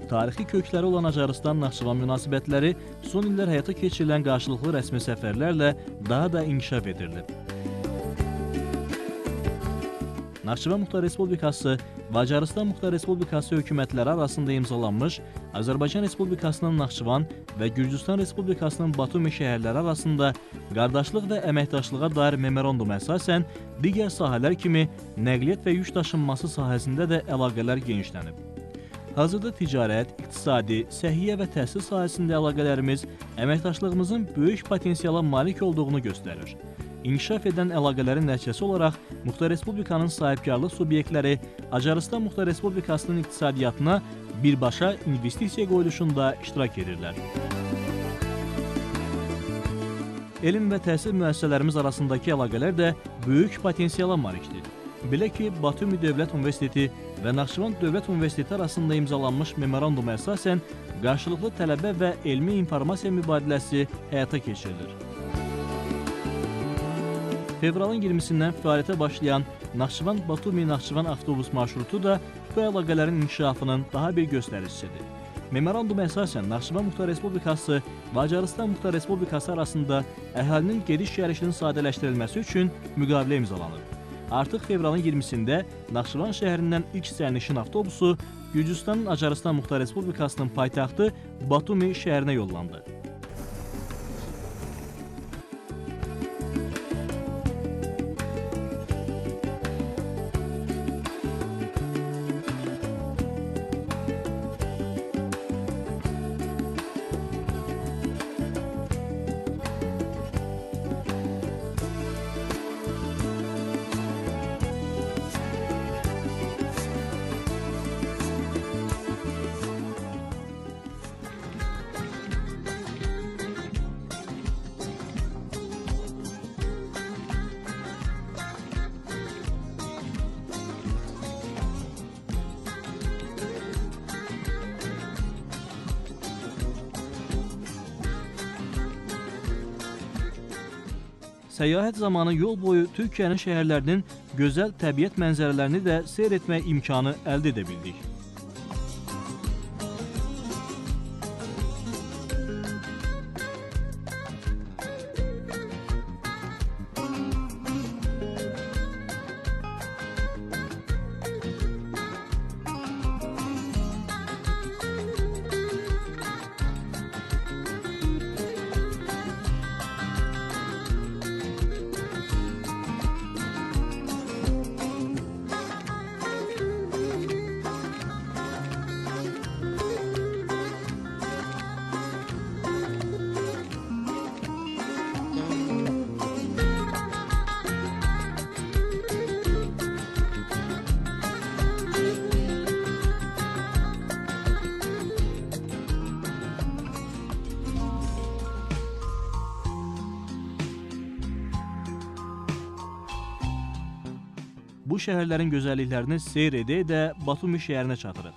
Tarixi kökləri olan Acarıstan-Naxçıvan münasibətləri son illər həyata keçirilən qarşılıqlı rəsmi səfərlərlə daha da inkişaf edilib. Naxçıvan Muxtar Respublikası və Acarıstan Muxtar Respublikası hökumətləri arasında imzalanmış Azərbaycan Respublikasının Naxçıvan və Gürcüstan Respublikasının Batumi şəhərləri arasında qardaşlıq və əməkdaşlığa dair memoranduma əsasən digər sahələr kimi nəqliyyat və yük daşınması sahəsində də əlaqələr genişlənib. Hazırda ticarət, iqtisadi, səhiyyə və təhsil sahəsində əlaqələrimiz əməkdaşlığımızın böyük potensiala malik olduğunu göstərir. İnkişaf edən əlaqələrin nəticəsi olaraq Muxtar Respublikanın sahibkarlıq subyektləri Acarıstan Muxtar Respublikasının iqtisadiyyatına birbaşa investisiya qoyuluşunda iştirak edirlər. Elm və təhsil müəssisələrimiz arasındakı əlaqələr də böyük potensiala malikdir. Belə ki, Batumi Dövlət Universiteti və Naxçıvan Dövlət Universiteti arasında imzalanmış memoranduma əsasən qarşılıqlı tələbə və elmi informasiya mübadiləsi həyata keçirilir. Fevralın 20-sindən fəaliyyətə başlayan Naxçıvan-Batumi-Naxçıvan avtobus marşrutu da bu əlaqələrin inkişafının daha bir göstəricisidir. Memoranduma əsasən Naxçıvan Muxtar Respublikası və Acarıstan Muxtar Respublikası arasında əhalinin gediş-gəlişinin sadələşdirilməsi üçün müqavilə imzalanıb. Artıq fevralın 20-sində Naxçıvan şəhərindən ilk sərnişin avtobusu Gürcüstanın Acarıstan Muxtar Respublikasının paytaxtı Batumi şəhərinə yollandı. Səyahət zamanı yol boyu Türkiyənin şəhərlərinin gözəl təbiət mənzərələrini də seyr etmək imkanı əldə edə bildik. Bu şəhərlərin gözəlliklərini seyr edə-edə Batumi şəhərinə çatırıq.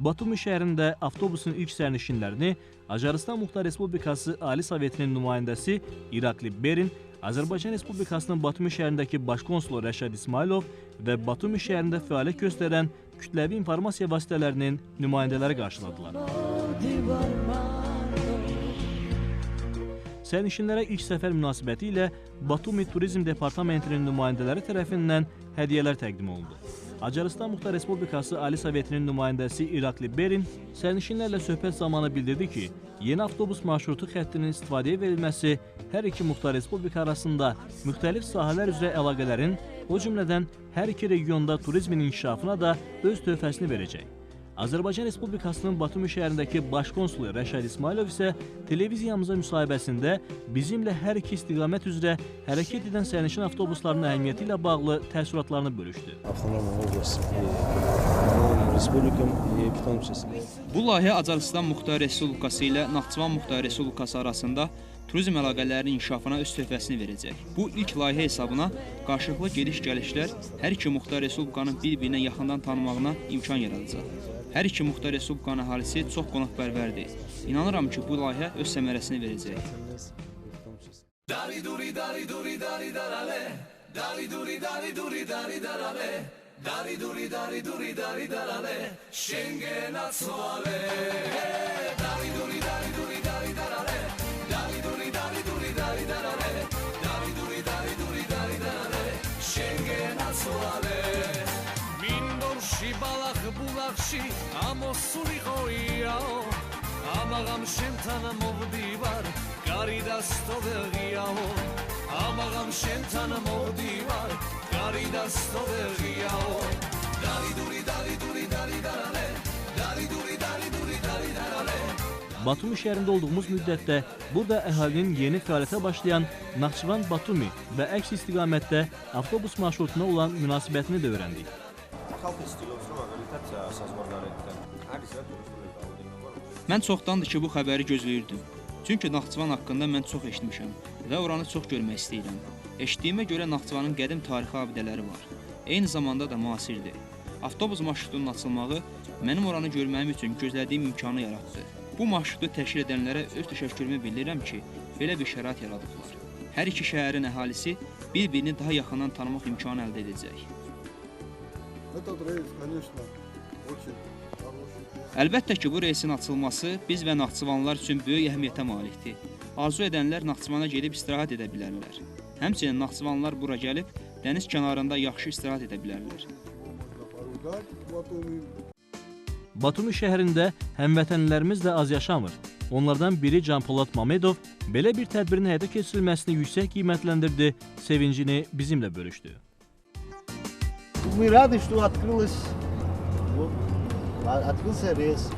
Batumi şəhərində avtobusun ilk sərnişinlərini Acarıstan Muxtar Respublikası Ali Sovetinin nümayəndəsi İrakli Berin, Azərbaycan Respublikasının Batumi şəhərindəki baş konsulu Rəşad İsmailov və Batumi şəhərində fəaliyyət göstərən kütləvi informasiya vasitələrinin nümayəndələri qarşıladılar. Sərnişinlərə ilk səfər münasibəti ilə Batumi Turizm Departamentinin nümayəndələri tərəfindən hədiyyələr təqdim olundu. Acarıstan Muxtar Respublikası Ali Sovetinin nümayəndəsi İrakli Berin sərnişinlərlə söhbət zamanı bildirdi ki, yeni avtobus marşrutu xəttinin istifadəyə verilməsi hər iki Muxtar Respublika arasında müxtəlif sahələr üzrə əlaqələrin, o cümlədən hər iki regionda turizmin inkişafına da öz töhfəsini verəcək. Azərbaycan Respublikasının Batumi şəhərindəki baş konsulu Rəşad İsmailov isə televiziyamıza müsahibəsində bizimlə hər iki istiqamət üzrə hərəkət edən sərnişin avtobuslarının əhəmiyyəti ilə bağlı təəssüratlarını bölüşdü. Bu layihə Acarıstan Muxtar Respublikası ilə Naxçıvan Muxtar Respublikası arasında turizm əlaqələrinin inkişafına öz töhfəsini verəcək. Bu ilk layihə hesabına qarşılıqlı gediş-gəlişlər hər iki Muxtar Respublikanın bir-birinə yaxından tanımağına imkan yaradacaq. Hər iki Muxtar Respublikanın əhalisi çox qonaqpərvərdir. İnanıram ki, bu layihə öz səmərəsini verəcək. Batumi şəhərində olduğumuz müddətdə burada əhalinin yeni fəaliyyətə başlayan Naxçıvan-Batumi və əks istiqamətdə avtobus marşrutuna olan münasibətini də öyrəndik. Mən çoxdandır ki, bu xəbəri gözləyirdim. Çünki Naxçıvan haqqında mən çox eşitmişəm və oranı çox görmək istəyirəm. Eşitdiyimə görə Naxçıvanın qədim tarixi abidələri var. Eyni zamanda da müasirdir. Avtobus marşrutunun açılmağı mənim oranı görməyim üçün gözlədiyim imkanı yaratdı. Bu marşrutu təşkil edənlərə öz təşəkkürümü bildirirəm ki, belə bir şərait yaradıblar. Hər iki şəhərin əhalisi bir-birini daha yaxından tanımaq imkanı əldə edəcək. Əlbəttə ki, bu reysin açılması biz və Naxçıvanlılar üçün böyük əhəmiyyətə malikdir. Arzu edənlər Naxçıvana gedib istirahət edə bilərlər. Həmçinin Naxçıvanlılar bura gəlib dəniz kənarında yaxşı istirahət edə bilərlər. Batumi şəhərində həmvətənlərimiz də az yaşamır. Onlardan biri Canpolad Mamedov belə bir tədbirin həyata keçirilməsini yüksək qiymətləndirdi, sevincini bizimlə bölüşdü. Мы рады, что открылся рейс.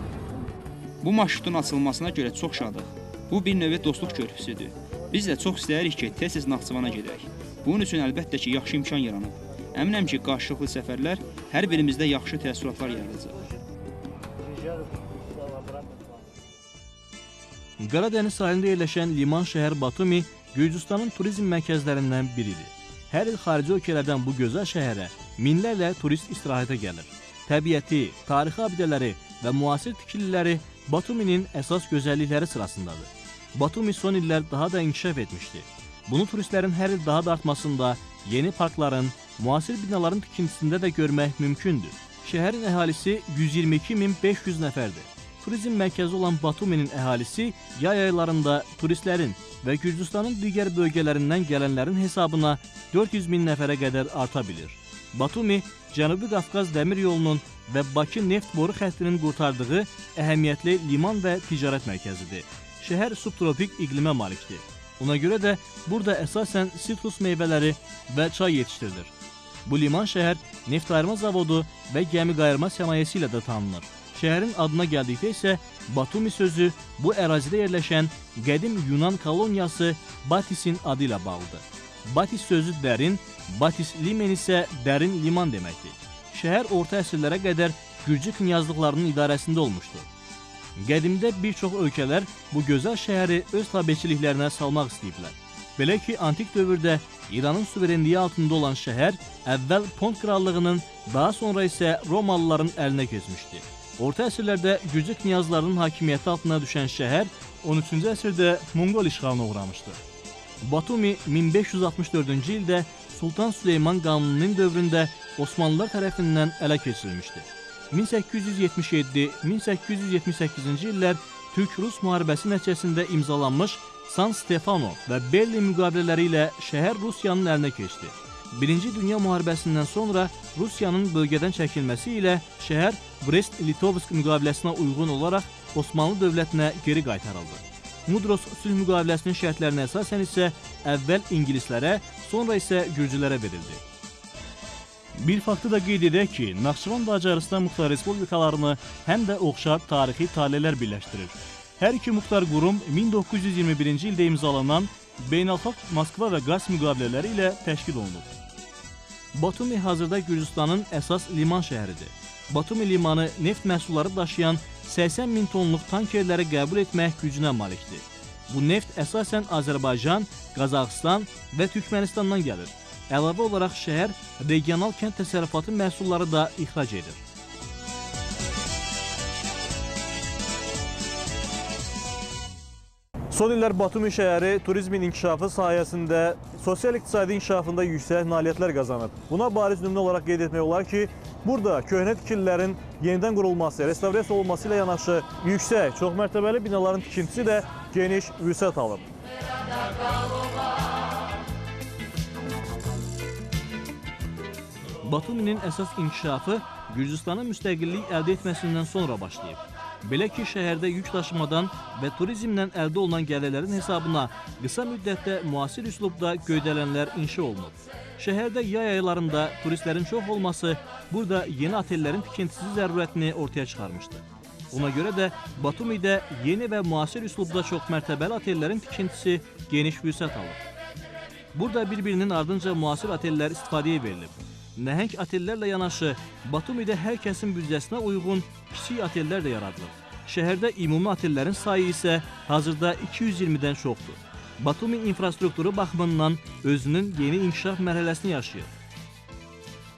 Bu marşrutun açılmasına görə çox şadıq. Bu bir növ dostluq körpüsüdür. Biz də çox istəyirik ki, tez-tez Naxçıvana gedək. Bunun üçün əlbəttə ki, yaxşı imkan yaranıb. Əminəm ki, qarşılıqlı səfərlər hər birimizdə yaxşı təəssüratlar yaradacaq. Qaradəniz sahilində yerləşən liman şəhər Batumi Gürcüstanın turizm mərkəzlərindən biridir. Hər il xarici ölkələrdən bu gözəl şəhərə minlərlə turist istirahətə gəlir. Təbiəti, tarixi abidələri və müasir tikililəri Batuminin əsas gözəllikləri sırasındadır. Batumi son illər daha da inkişaf etmişdi. Bunu turistlərin hər il daha da artmasında, yeni parkların, müasir binaların tikintisində də görmək mümkündür. Şəhərin əhalisi 122.500 nəfərdir. Turizm mərkəzi olan Batuminin əhalisi yay aylarında turistlərin və Gürcüstanın digər bölgələrindən gələnlərin hesabına 400.000 nəfərə qədər arta bilir. Batumi, Cənubi Qafqaz dəmir yolunun və Bakı neft boru xəttinin qurtardığı əhəmiyyətli liman və ticarət mərkəzidir. Şəhər subtropik iqlimə malikdir. Ona görə də burada əsasən sitrus meyvələri və çay yetişdirilir. Bu liman şəhər neft ayırma zavodu və gəmi qayırma sənayesi ilə də tanınır. Şəhərin adına gəldikdə isə Batumi sözü bu ərazidə yerləşən qədim Yunan koloniyası Batisin adı ilə bağlıdır. Batis sözü dərin, Batis limen isə dərin liman deməkdir. Şəhər orta əsrlərə qədər Gürcü knyazlıqlarının idarəsində olmuşdur. Qədimdə bir çox ölkələr bu gözəl şəhəri öz tabeçiliklərinə salmaq istəyiblər. Belə ki, antik dövrdə İranın suverenliyi altında olan şəhər əvvəl Pont krallığının, daha sonra isə Romalıların əlinə keçmişdi. Orta əsrlərdə Gürcü knyazlarının hakimiyyəti altına düşən şəhər 13-cü əsrdə Monqol işğalına uğramışdı. Batumi 1564-cü ildə Sultan Süleyman Qanuninin dövründə Osmanlılar tərəfindən ələ keçirilmişdi. 1877-1878-ci illər Türk-Rus müharibəsi nəticəsində imzalanmış San Stefano və Berlin müqavilələri ilə şəhər Rusiyanın əlinə keçdi. Birinci Dünya müharibəsindən sonra Rusiyanın bölgədən çəkilməsi ilə şəhər Brest-Litovsk müqaviləsinə uyğun olaraq Osmanlı dövlətinə geri qaytarıldı. Mudros sülh müqaviləsinin şərtlərinə əsasən isə əvvəl ingilislərə, sonra isə gürcülərə verildi. Bir faktı da qeyd edək ki, Naxçıvan və Acarıstan Muxtar Respublikalarını həm də oxşar tarixi talelər birləşdirir. Hər iki muxtar qurum 1921-ci ildə imzalanan beynəlxalq Moskva və Qars müqavilələri ilə təşkil olunub. Batumi hazırda Gürcüstanın əsas liman şəhəridir. Batumi limanı neft məhsulları daşıyan 80 min tonluq tankerləri qəbul etmək gücünə malikdir. Bu neft əsasən Azərbaycan, Qazaxıstan və Türkmənistandan gəlir. Əlavə olaraq şəhər regional kənd təsərrüfatı məhsulları da ixrac edir. Son illər Batumi şəhəri turizmin inkişafı sayəsində sosial-iqtisadi inkişafında yüksək nailiyyətlər qazanıb. Buna bariz nümunə olaraq qeyd etmək olar ki, burada köhnə tikililərin yenidən qurulması, restavrasiya olunması ilə yanaşı yüksək, çoxmərtəbəli binaların tikintisi də geniş vüsət alıb. Batuminin əsas inkişafı Gürcüstanın müstəqillik əldə etməsindən sonra başlayıb. Belə ki, şəhərdə yük daşımadan və turizmdən əldə olunan gəlirlərin hesabına qısa müddətdə müasir üslubda göydələnlər inşa olunub. Şəhərdə yay aylarında turistlərin çox olması burada yeni otellərin tikintisi zərurətini ortaya çıxarmışdı. Ona görə də Batumidə yeni və müasir üslubda çoxmərtəbəli otellərin tikintisi geniş vüsət alıb. Burada bir-birinin ardınca müasir otellər istifadəyə verilib. Nəhəng otellərlə yanaşı Batumidə hər kəsin büdcəsinə uyğun kiçik otellər də yaradılıb. Şəhərdə ümumi otellərin sayı isə hazırda 220-dən çoxdur. Batumi infrastrukturu baxımından özünün yeni inkişaf mərhələsini yaşayır.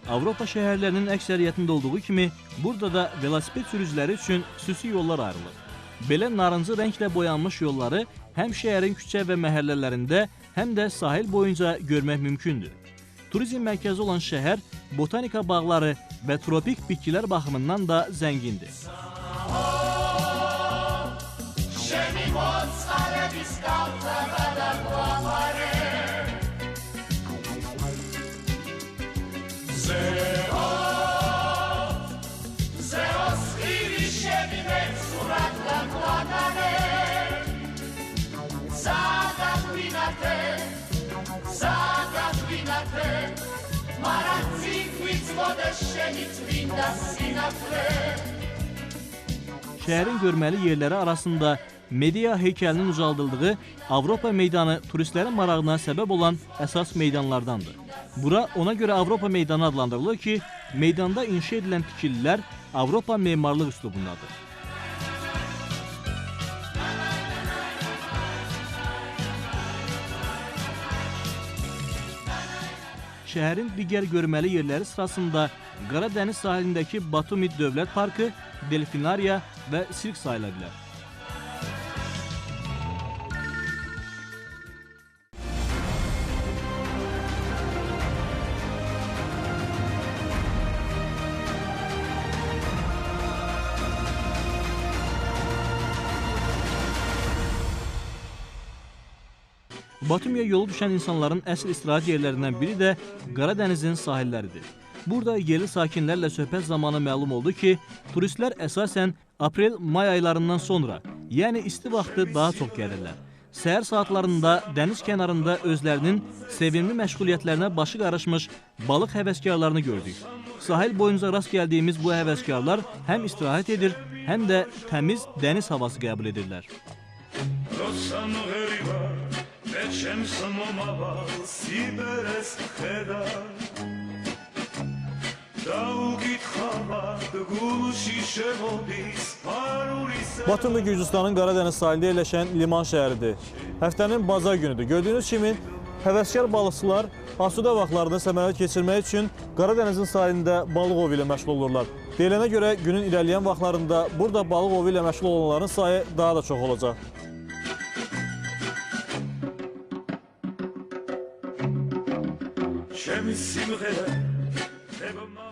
Avropa şəhərlərinin əksəriyyətində olduğu kimi burada da velosiped sürücüləri üçün xüsusi yollar ayrılır. Belə narıncı rənglə boyanmış yolları həm şəhərin küçə və məhəllələrində, həm də sahil boyunca görmək mümkündür. Turizm mərkəzi olan şəhər botanika bağları və tropik bitkilər baxımından da zəngindir. Şəhərin görməli yerləri arasında Media heykəlinin ucaldıldığı Avropa meydanı turistlərin marağına səbəb olan əsas meydanlardandır. Bura ona görə Avropa meydanı adlandırılır ki, meydanda inşa edilən tikililər Avropa memarlıq üslubundadır. Şəhərin digər görməli yerləri sırasında Qara Dəniz sahilindəki Batumi Dövlət Parkı, Delfinariya və sirk sayıla bilər. Batumiyə yolu düşən insanların əsl istirahət yerlərindən biri də Qara Dənizin sahilləridir. Burada yerli sakinlərlə söhbət zamanı məlum oldu ki, turistlər əsasən aprel-may aylarından sonra, yəni isti vaxtı daha çox gəlirlər. Səhər saatlarında dəniz kənarında özlərinin sevimli məşğuliyyətlərinə başı qarışmış balıq həvəskarlarını gördük. Sahil boyunca rast gəldiyimiz bu həvəskarlar həm istirahət edir, həm də təmiz dəniz havası qəbul edirlər. Batumi Gürcüstanın Qaradəniz sahilində yerləşən liman şəhəridir. Həftənin bazar günüdür. Gördüyünüz kimi həvəskar balıqçılar asudə vaxtlarını səmərəli keçirmək üçün Qaradənizin sahilində balıq ovu ilə məşğul olurlar. Deyilənə görə günün irəliləyən vaxtlarında burada balıq ovu ilə məşğul olanların sayı daha da çox olacaq.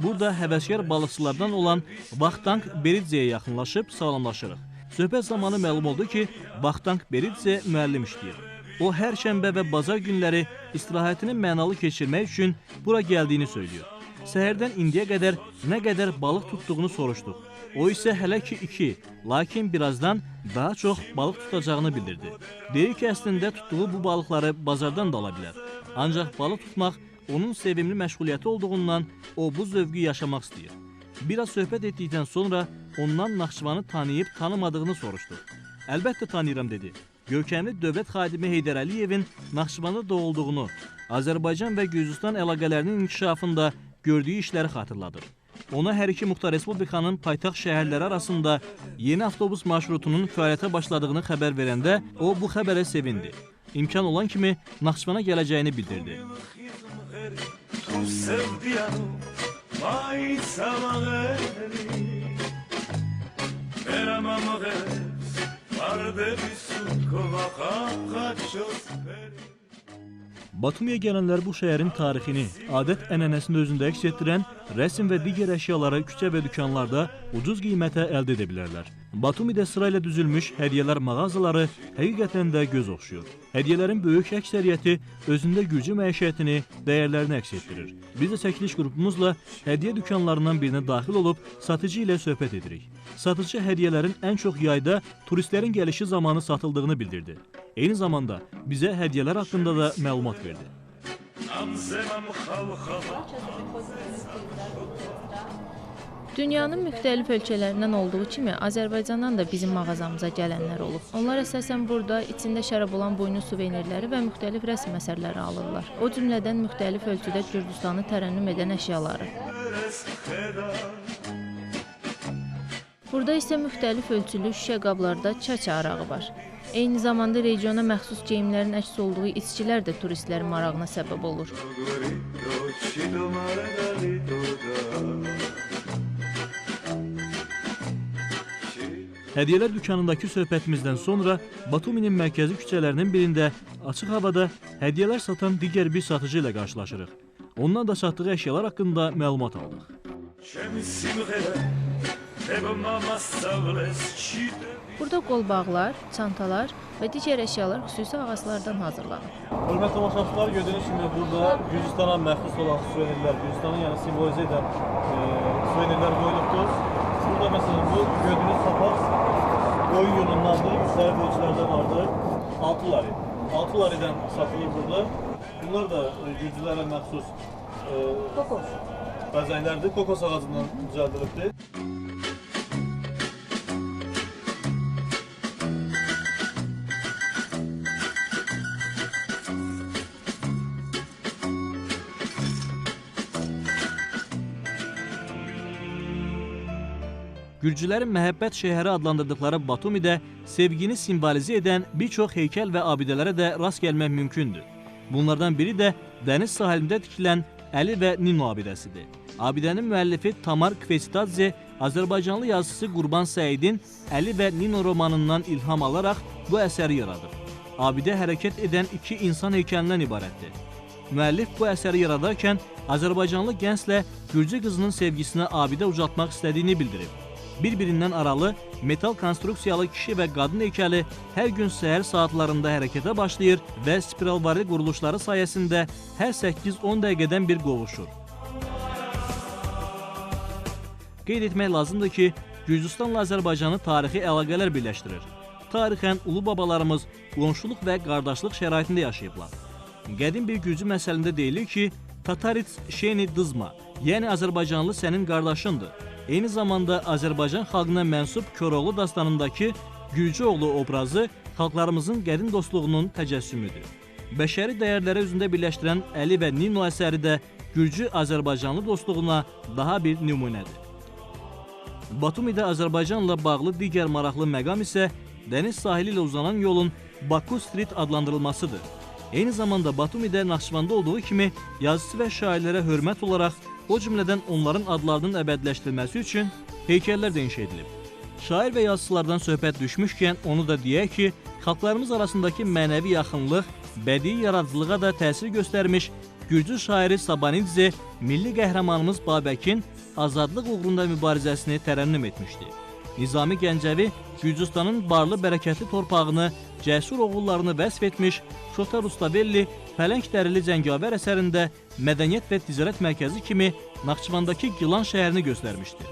Burada həvəskar balıqçılardan olan Vaxtang Beridzeyə yaxınlaşıb salamlaşırıq. Söhbət zamanı məlum oldu ki, Vaxtang Beridze müəllim işləyir. O, hər şənbə və bazar günləri istirahətini mənalı keçirmək üçün bura gəldiyini söylüyor. Səhərdən indiyə qədər nə qədər balıq tutduğunu soruşduq. O isə hələ ki 2, lakin birazdan daha çox balıq tutacağını bildirdi. Deyir ki, əslində tutduğu bu balıqları bazardan da ala bilər. Ancaq balıq tutmaq onun sevimli məşğuliyyəti olduğundan o bu zövqü yaşamaq istəyir. Biraz söhbət etdikdən sonra ondan Naxçıvanı tanıyıb tanımadığını soruşdu. Əlbəttə tanıyıram dedi. Görkəmli dövlət xadimi Heydər Əliyevin Naxçıvanda doğulduğunu, Azərbaycan və Gürcüstan əlaqələrinin inkişafında gördüyü işləri xatırladır. Ona hər iki Muxtar Respublikanın paytaxt şəhərləri arasında yeni avtobus marşrutunun fəaliyyətə başladığını xəbər verəndə o bu xəbərə sevindi. İmkan olan kimi Naxçıvana gələcəyini bildirdi. Batumiyə gələnlər bu şəhərin tarixini, adət-ənənəsini özündə əks etdirən rəsm və digər əşyaları küçə və dükanlarda ucuz qiymətə əldə edə bilərlər. Batumidə sırayla düzülmüş hədiyyələr mağazaları həqiqətən də göz oxşuyur. Hədiyyələrin böyük əksəriyyəti özündə gürcü məişətini, dəyərlərini əks etdirir. Biz də çəkiliş qrupumuzla hədiyyə dükanlarından birinə daxil olub satıcı ilə söhbət edirik. Satıcı hədiyyələrin ən çox yayda turistlərin gəlişi zamanı satıldığını bildirdi. Eyni zamanda bizə hədiyyələr haqqında da məlumat verdi. Dünyanın müxtəlif ölkələrindən olduğu kimi Azərbaycandan da bizim mağazamıza gələnlər olub. Onlar əsasən burada içində şərab olan boynu suvenirləri və müxtəlif rəsm əsərləri alırlar. O cümlədən müxtəlif ölçüdə Gürcüstanı tərənnüm edən əşyaları. Burada isə müxtəlif ölçülü şüşə qablarda çaça arağı var. Eyni zamanda regiona məxsus geyimlərin əks olduğu içkilər də turistlərin marağına səbəb olur. Hədiyyələr dükanındakı söhbətimizdən sonra Batuminin mərkəzi küçələrinin birində açıq havada hədiyyələr satan digər bir satıcı ilə qarşılaşırıq. Ondan da satdığı əşyalar haqqında məlumat aldıq. Burada qolbaqlar, çantalar və digər əşyalar xüsusi ağaclardan hazırlanır. Hörmətli tamaşaçılar, gördüyünüz kimi burada Gürcüstana məxsus olan suvenirlər, Gürcüstanı yəni simvolizə edən suvenirlər qoyulubdur. Burada məsələn bu gördüyünüz papaq qoyun yunundandır, müxtəlif ölçülərdə vardır. 6 lari. 6 laridən satılır burada. Bunlar da gürcülərə məxsus kokos bəzəklərdir. Kokos ağacından düzəldilibdir. Gürcülərin məhəbbət şəhəri adlandırdıqları Batumidə sevgini simvolizə edən bir çox heykəl və abidələrə də rast gəlmək mümkündür. Bunlardan biri də dəniz sahilində tikilən Əli və Nino abidəsidir. Abidənin müəllifi Tamar Kvesitadze Azərbaycanlı yazıçısı Qurban Səidin Əli və Nino romanından ilham alaraq bu əsəri yaradır. Abidə hərəkət edən iki insan heykəlindən ibarətdir. Müəllif bu əsəri yaradarkən Azərbaycanlı gənclə gürcü qızının sevgisinə abidə ucaltmaq istədiyini bildirib. Bir-birindən aralı metal konstruksiyalı kişi və qadın heykəli hər gün səhər saatlarında hərəkətə başlayır və spiralvari quruluşları sayəsində hər 8-10 dəqiqədən bir qovuşur. Qeyd etmək lazımdır ki, Gürcüstanla Azərbaycanı tarixi əlaqələr birləşdirir. Tarixən ulu babalarımız qonşuluq və qardaşlıq şəraitində yaşayıblar. Qədim bir gürcü məsəlində deyilir ki, Tatarits Şeni Dızma, yəni Azərbaycanlı sənin qardaşındır. Eyni zamanda Azərbaycan xalqına mənsup Koroğlu dastanındakı Gürcüoğlu obrazı xalqlarımızın qədim dostluğunun təcəssümüdür. Bəşəri dəyərləri özündə birləşdirən Əli və Nino əsəri də Gürcü-Azərbaycanlı dostluğuna daha bir nümunədir. Batumidə Azərbaycanla bağlı digər maraqlı məqam isə dəniz sahili ilə uzanan yolun Baku Street adlandırılmasıdır. Eyni zamanda Batumidə Naxçıvanda olduğu kimi yazıçı və şairlərə hörmət olaraq o cümlədən onların adlarının əbədiləşdirilməsi üçün heykəllər də inşa edilib. Şair və yazıçılardan söhbət düşmüşkən onu da deyək ki, xalqlarımız arasındakı mənəvi yaxınlıq bədii yaradıcılığa da təsir göstərmiş gürcü şairi Sabanidze milli qəhrəmanımız Babəkin azadlıq uğrunda mübarizəsini tərənnüm etmişdi. Nizami Gəncəvi Gürcüstanın barlı bərəkətli torpağını, cəsur oğullarını vəsf etmiş, Şota Rustavelli Pələng dərili cəngavər əsərində mədəniyyət və ticarət mərkəzi kimi Naxçıvandakı Gilan şəhərini göstərmişdi.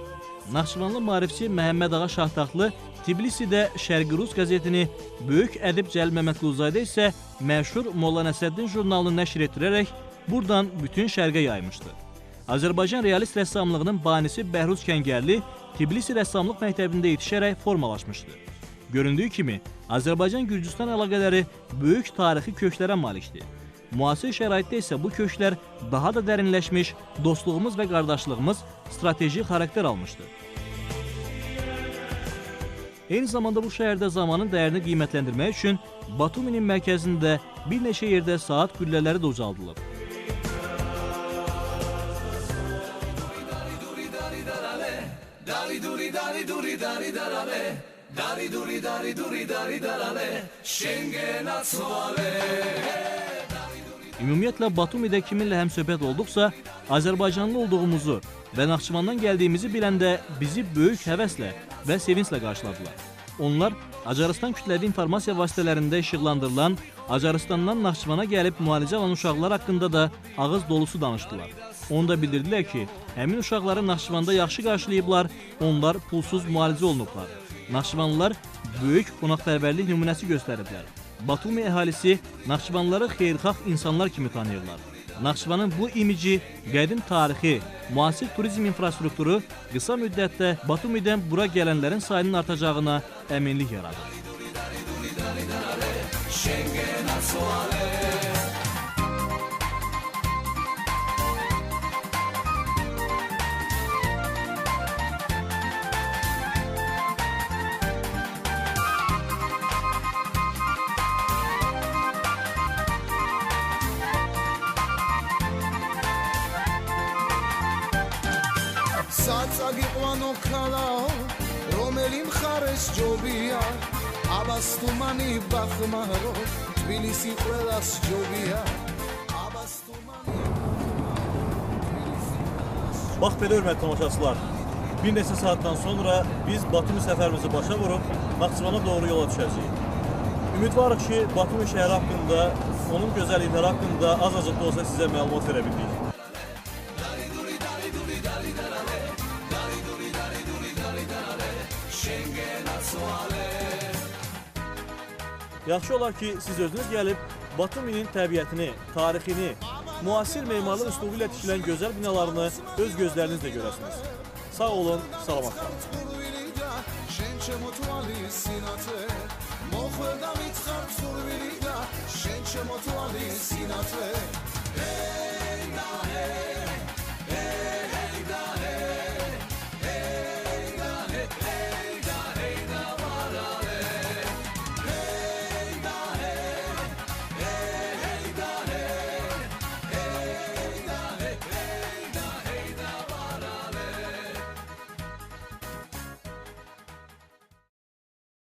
Naxçıvanlı maarifçi Məhəmməd Ağa Şahtaxtlı Tbilisidə Şərqi Rus qəzetini, böyük ədib Cəlil Məmmədquluzadə isə məşhur Molla Nəsrəddin jurnalını nəşr etdirərək buradan bütün şərqə yaymışdı. Azərbaycan realist rəssamlığının banisi Bəhruz Kəngərli Tbilisi rəssamlıq məktəbində yetişərək formalaşmışdı. Göründüyü kimi, Azərbaycan-Gürcüstan əlaqələri böyük tarixi köklərə malikdir. Müasir şəraitdə isə bu köklər daha da dərinləşmiş, dostluğumuz və qardaşlığımız strateji xarakter almışdı. Eyni zamanda bu şəhərdə zamanın dəyərini qiymətləndirmək üçün Batuminin mərkəzində bir neçə yerdə saat qüllələri də ucaldılıb. Ümumiyyətlə, Batumidə kiminlə həmsöhbət olduqsa, Azərbaycanlı olduğumuzu və Naxçıvandan gəldiyimizi biləndə bizi böyük həvəslə və sevinclə qarşıladılar. Onlar Acarıstan kütləvi informasiya vasitələrində işıqlandırılan Acarıstandan Naxçıvana gəlib müalicə alan uşaqlar haqqında da ağız dolusu danışdılar. Onu da bildirdilər ki, həmin uşaqları Naxçıvanda yaxşı qarşılayıblar, onlar pulsuz müalicə olunublar. Naxçıvanlılar böyük qonaqpərvərlik nümunəsi göstəriblər. Batumi əhalisi Naxçıvanları xeyirxah insanlar kimi tanıyırlar. Naxçıvanın bu imici, qədim tarixi, müasir turizm infrastrukturu qısa müddətdə Batumidən bura gələnlərin sayının artacağına əminlik yaradır. საწაგიყვანო ქალაო, რომელი მხარეს ჯობია, აბას თუმანი ბახმარო, თბილისი ყველას ჯობია. აბას თუმანი. Bax belə, hörmətli tamaşaçılar, bir neçə saatdan sonra biz Batumi səfərimizi başa vurub Naxçıvana doğru yola düşəcəyik. Ümidvarıq ki, Batumi şəhəri haqqında, onun gözəllikləri haqqında azacıq da olsa sizə məlumat verə bildik. Yaxşı olar ki, siz özünüz gəlib Batuminin təbiətini, tarixini, müasir memarlıq üslubu ilə tikilən gözəl binalarını öz gözlərinizlə görəsiniz. Sağ olun, salamat qalın. მოხვდა მითხარ ცურვილი და შენ ჩემო თვალის სინათლე.